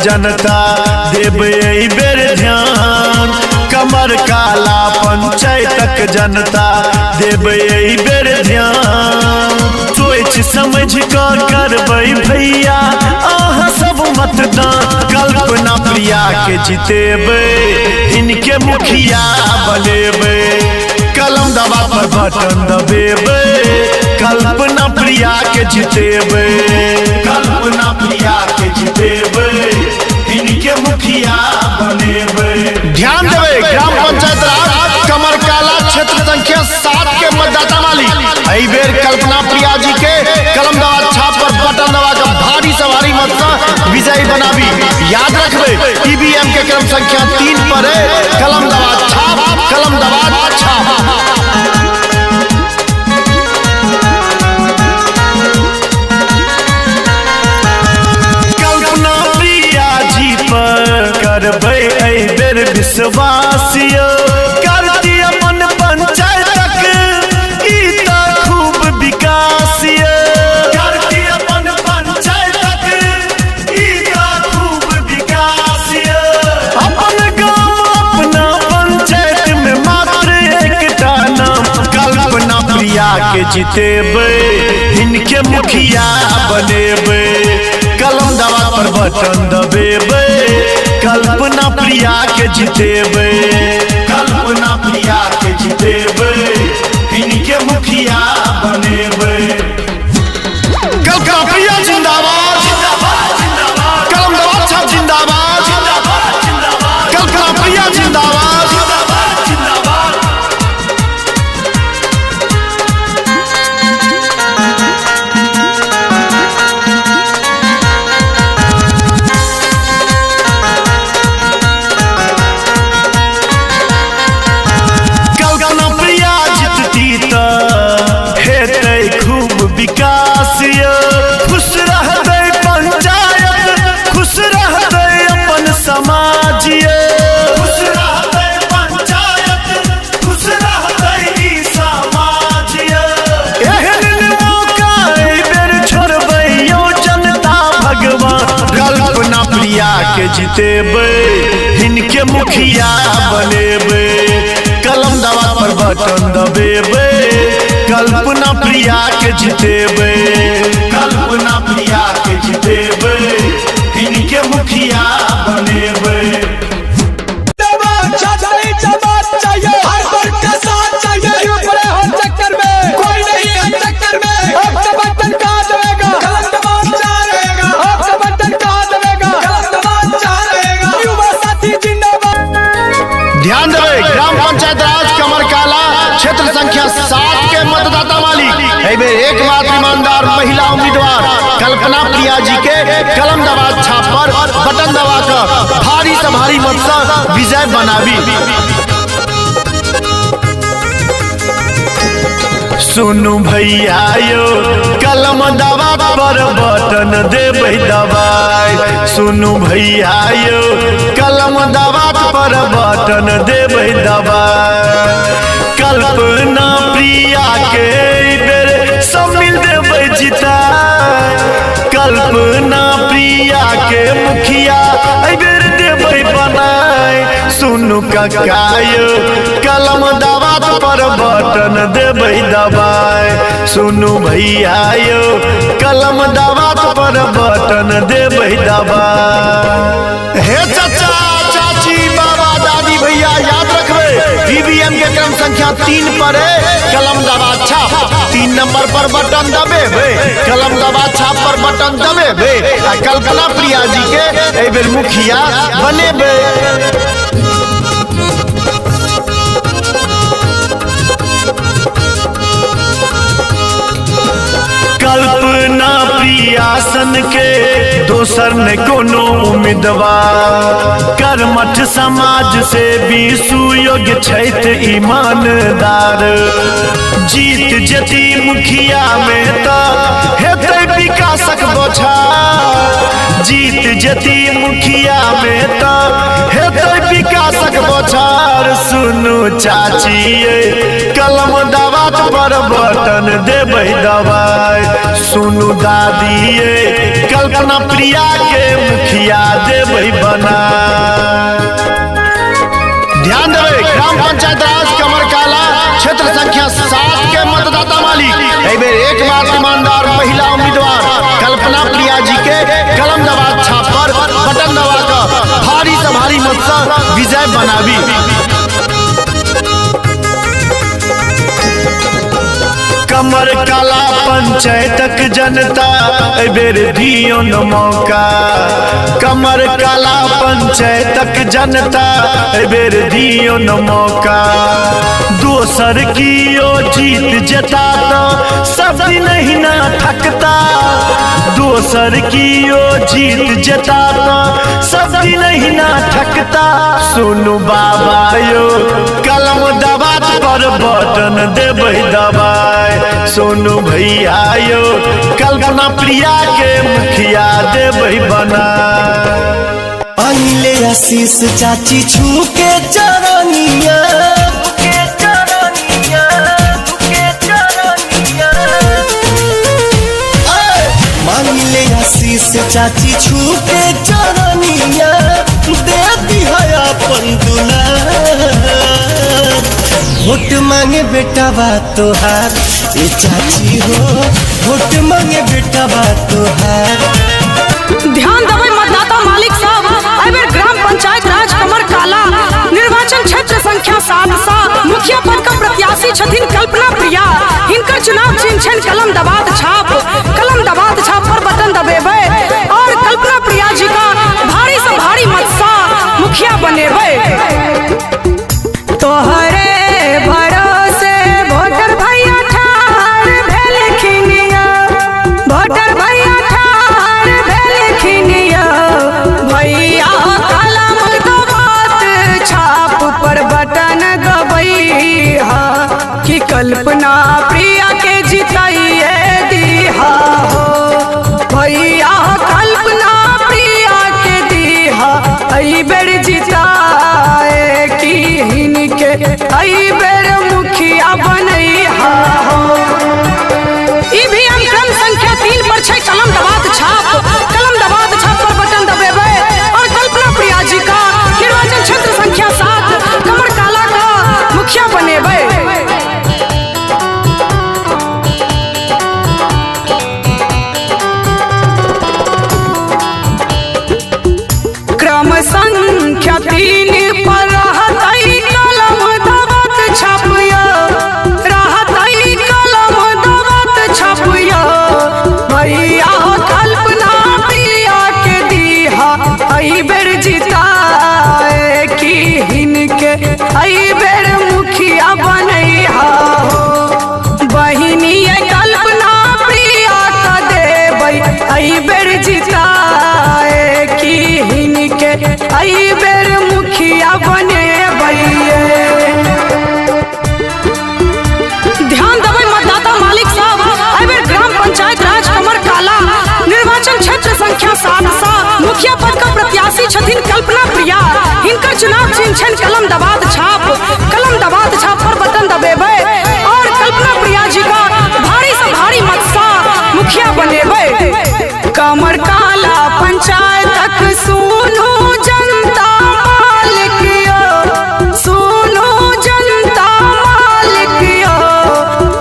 जनता देबै एहि बेर ध्यान। कमर काला पंचायतक जनता देबै एहि बेर ध्यान। सोचि समझि कऽ करबै भैया अहाँ सब मतदान। कल्पना प्रिया के जितेबै, इनके मुखिया बनेबै। कलम दबा पर बटन दबेबै, कल्पना प्रिया के जितेबै। कल्पना प्रिया के जितेबै, इनके मुखिया बनेबै। ध्यान देबै ग्राम पंचायत राज कमरकाला क्षेत्र संख्या 7 के मतदाता मालिक एहि बेर कल्पना प्रिया जी के कलम दबा छाप पर बटन दबा के भारी से भारी मत से विजयी बनाबी। याद रखबै ईवीएम के क्रम संख्या 3 पर है कलम दबा छाप, कलम दबा छाप। कल्पना प्रिया जी पर करबै एहि बेर विश्वास यौ। करती अपन पंचायतक ई तऽ खूब विकास यौ। करती अपन पंचायतक ई तऽ खूब विकास यौ। अपन गाम अपना पंचायत में मात्र एकटा नाम। कल्पना प्रिया के जितेबै, इनके मुखिया बनेबै। कलम दबा पर बटन दबेबै, कल्पना प्रिया के जितेबै। कल्पना प्रिया के जितेबै, इनके मुखिया बनेबै। कल्पना प्रिया जिंदाबाद, कलम दबा छाप जिंदाबाद, कल्पना प्रिया जिंदाबाद। कल्पना प्रिया जितती तऽ हेतै खूब विकास यौ। खुश रहतै पंचायत, खुश रहतै अपन समाज यौ। खुश रहतै पंचायत, खुश रहतै ई समाज यौ। एहन मौका एहि बेर छोड़बै यौ जनता भगवान। कल्पना प्रिया के जितेबै, इनके मुखिया बनेबै। कलम दबा पर बटन दबेबै, कल्पना प्रिया के जितेबै। कल्पना प्रिया के जितेबै, इनके मुखिया बनेबै। चाहिए हर वर्ग का साथ चाहिए। क्यों पड़े हो चक्कर में, कोई नहीं है चक्कर में। आपका बटन कहाँ दबेगा, कलम दबा चाह रहेगा। आपका बटन कहाँ दबेगा, कलम दबा चाह रहेगा। युवा साथी जिंदाबाद। ध्यान देबै ग्राम पंचायत राज कमरकाला क्षेत्र संख्या 7 के मतदाता मालिक एहि बेर एकमात्र ईमानदार महिला उम्मीदवार कल्पना प्रिया जी के कलम दबा छाप पर बटन दबा कऽ भारी से भारी मत से विजय बनाबी। सुनू भैया यो कलम दबा पर बटन देबै दबाई। सुनू भैया यो कलम दबा पर बटन देबै दबाई। कल्पना प्रिया के एहि बेर सब मिल देबै जिताई। कल्पना प्रिया के मुखिया एहि बेर देबै बनाई। सुनू काका यो कलम दबा पर बटन देबै दबाई। सुनू भैया यो कलम दबा पर बटन देबै दबाई। हे चाचा चाची बाबा दादी भैया याद रखबै ईवीएम के क्रम संख्या 3 पर है कलम दबा छाप, 3 नंबर पर बटन दबेबै, कलम दबा छाप पर बटन दबेबै आ कल्पना प्रिया जी के एहि बेर मुखिया बनेबै। कल्पना प्रिया सन के दोसर ने कोनो उम्मीदवार। कर्मठ समाज से भी सुयोग्य छैथ ईमानदार। जीत जती मुखिया में तऽ हेतै विकासक बौछार। जीत जती मुखिया में तऽ हेतै विकासक बौछार। सुनू चाची ये कलम दबा पर बटन देबै दबाई। सुनु दादिये कल्पना प्रिया के मुखिया देबै बना। ध्यान देबै ग्राम पंचायत राज कमरकाला क्षेत्र संख्या 7 के मतदाता मालिक एहि बेर एकमात्र ईमानदार महिला उम्मीदवार कल्पना प्रिया जी के कलम दबा छाप पर बटन दबा कऽ भारी से भारी मत से विजय बनाबी। कमर काला पंचायतक जनता एहि बेर दियौ न मौका। कमर काला पंचायतक जनता एहि बेर दियौ न मौका। दोसर कियो जीत जेता तऽ सब दिन अहिना थकता। दोसर कियो जीत जेता तऽ सब दिन अहिना थकता। सुनु बाबा यो कलम दबात पर बटन देबै दबाई। सोनू भैया यो कल्पना प्रिया के मुखिया देबै बना। अनिले आशीष चाची छू के चरनिया, के चरनिया, के चरनिया। मांगले आशीष चाची छू के चरनिया, दे दिहा अपन दुलार। वोट मांगे बेटा बा तोहार, ए चाची हो वोट मांगे बेटा बा तोहार। ध्यान देबै मतदाता मालिक साहब, एहि बेर ग्राम पंचायत राज कमर काला निर्वाचन क्षेत्र संख्या 7 सँ मुखिया पद के प्रत्याशी छथिन कल्पना प्रिया। हिनकर चुनाव चिन्ह छनि कलम दबात छाप। कलम दबात छाप पर बटन दबेबै और कल्पना प्रिया जी का भारी से भारी मत सँ मुखिया बनेबै। तोहरे भरोसे वोटर भैया ठाढ़ भेलखिन, वोटर भैया ठाढ़ भेलखिन। भैया कलम दबात छाप पर बटन दबैहा कि कल्पना प्रिया के जिताइए दीहा हो। भैया कल्पना प्रिया के दीहा एहि बेर जिताए कि हिनके एहि बेर मुखिया बनैहा हो। ईवीएम क्रम संख्या 3 पर छै कलम दबात छाप। कलम दबात छाप पर बटन दबेबै और कल्पना प्रिया जी का निर्वाचन क्षेत्र संख्या 7 कमर काला का मुखिया बनेबै। क्रम संख्या 3 पर रहतै कलम दबात छापिया, रहतै कलम दबात छापिया। भैया कल्पना प्रिया के दीहा एहि बेर जिताए कि हिनके एहि बेर मुखिया बनैहा हो। बहिनी कल्पना प्रिया के देबै एहि बेर जिताए कि हिनके एहि बेर मुखिया बनेबै। ध्यान देबै मतदाता मालिक साहब, एहि बेर ग्राम पंचायत राज कमर काला निर्वाचन क्षेत्र संख्या 7 सँ मुखिया पद के प्रत्याशी छथिन कल्पना प्रिया। हिनकर चुनाव चिन्ह छनि कलम दबात छाप। कलम दबात छाप पर बटन दबेबै और कल्पना प्रिया जी का भारी से भारी मत सँ मुखिया बनेबै। कमर काला पंचायतक सुनू जनता मालिक यो, सुनू जनता मालिक यो।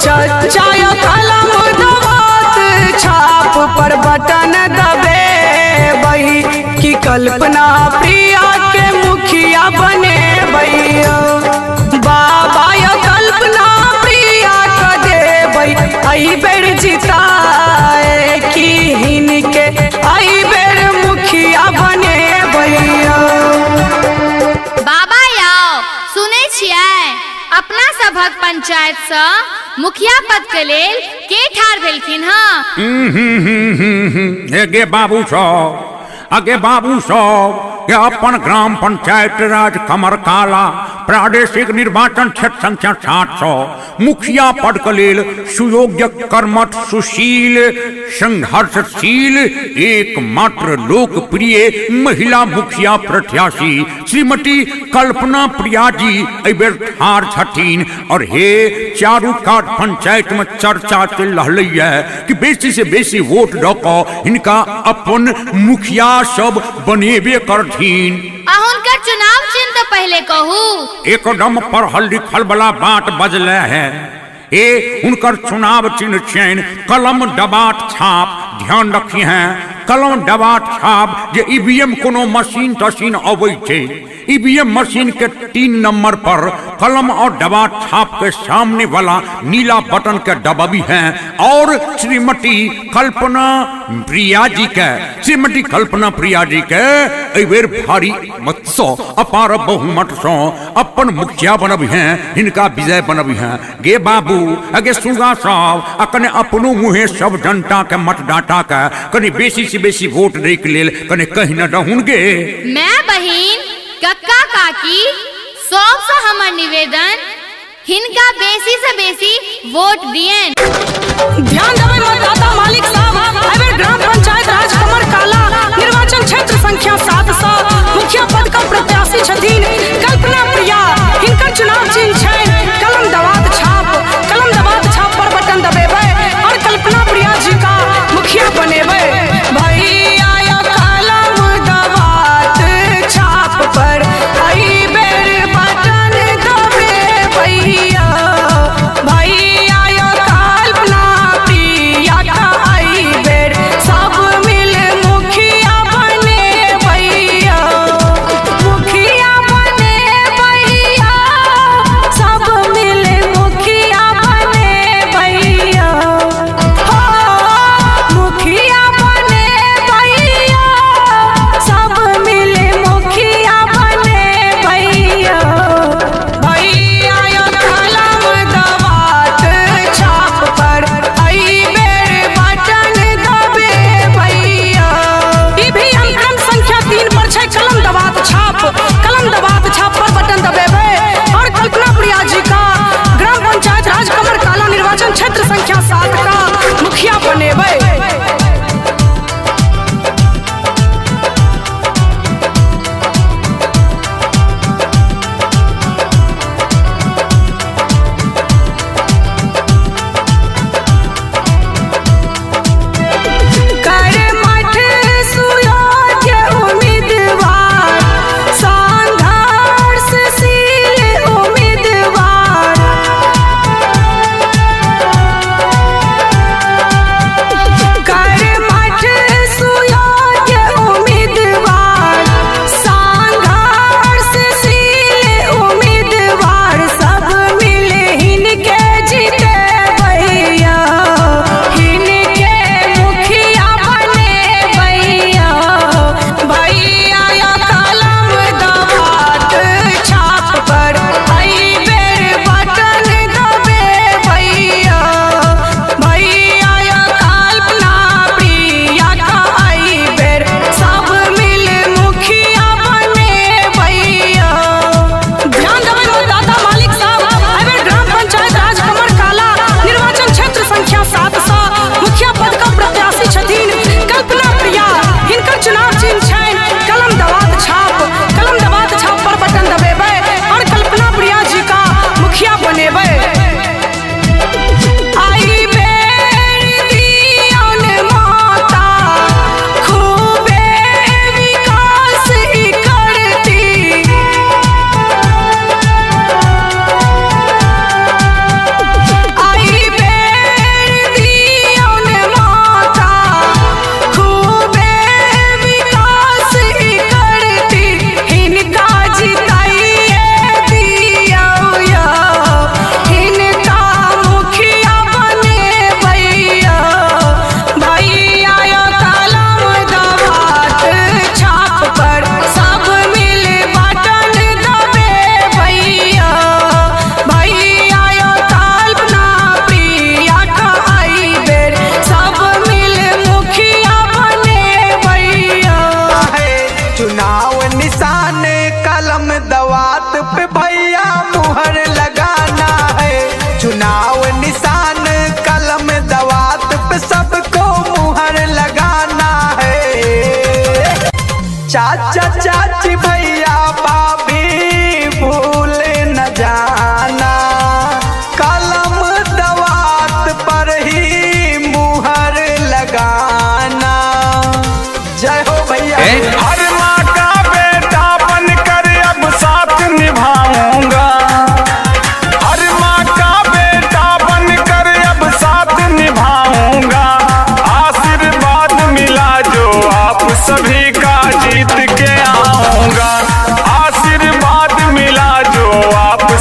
चचा यो कलम दबात छाप पर बटन दबेबै कि कल्पना प्रिया के मुखिया बनेबै। बाबा यो कल्पना प्रिया के देबै एहि बेर जिताए कि हिनके एहि बेर मुखिया बनेबै। बाबा याओ सुनै छियै अपना सभक पंचायत सँ मुखिया पद के लेल के ठाढ़ भेलखिन हँ? हे गे बाबू सब, अगे बाबू सब, कि अपन ग्राम पंचायत राज कमरकाला प्रादेशिक निर्वाचन क्षेत्र संख्या 700 मुखिया पद के लेल सुयोग्य, कर्मठ, सुशील, संघर्षशील, एकमात्र लोकप्रिय महिला मुखिया प्रत्याशी श्रीमती कल्पना प्रिया जी एहि बेर ठाढ़ छथिन। और हे चारू कात पंचायत में चर्चा चलि रहलैए कि बेसी से बेसी वोट दऽ कऽ हिनका अपन मुखिया सब बनेबे करथिन। आ हुनकर चुनाव चिन्ह तऽ पहिले कहू। एकदम पढ़ल लिखल वाला बात बजले है। ए हुनकर चुनाव चिन्ह छियनि कलम डबाट छाप। ध्यान रखी हैं, कलम डबाट छाप जे ईवीएम कोनो मशीन तशीन अबै छै, ईवीएम मशीन के 3 नंबर पर कलम और डबाट छाप के सामने वाला नीला बटन के दबाबी हैं और श्रीमती कल्पना प्रिया जी के, श्रीमती कल्पना प्रिया जी के एहि बेर भारी मत सँ, अपार बहुमत सँ अपन मुखिया बनबी हैं, हिनका विजय बनबी हैं। गे बाबू, अगे सुगा साहब, आ कने अपनो मुँहे सब जनता के मतदाता के कने बेसी से बेसी वोट दै के लेल कने कहि न दहुन गे। मैं बहिन, कक्का काकी सबसँ हमर निवेदन, हिनका बेसी से बेसी वोट दियन। ध्यान देबै मतदाता मालिक साहब, एहि बेर ग्राम पंचायत राज कमर काला निर्वाचन क्षेत्र संख्या 700 मुखिया पद का प्रत्याशी छथिन कल्पना प्रिया। हिनकर चुनाव चिन्ह छनि कलम दबात छाप। कलम दबात छाप पर बटन दबेबै और कल्पना प्रिया जी का मुखिया बनेबै। भैया या कलम दबात छाप पर एहि बेर बटन दबेबैया। भैया या कल्पना प्रिया का एहि बेर सब मिल मुखिया बनेबैया। मुखिया बनेबैया।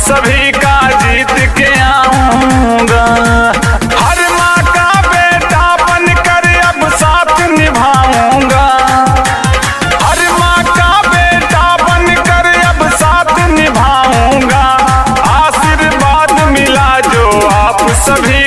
सभी का जीत के आऊंगा। हर माँ का बेटा बनकर अब साथ निभाऊंगा। हर माँ का बेटा बनकर अब साथ निभाऊंगा। आशीर्वाद मिला जो आप सभी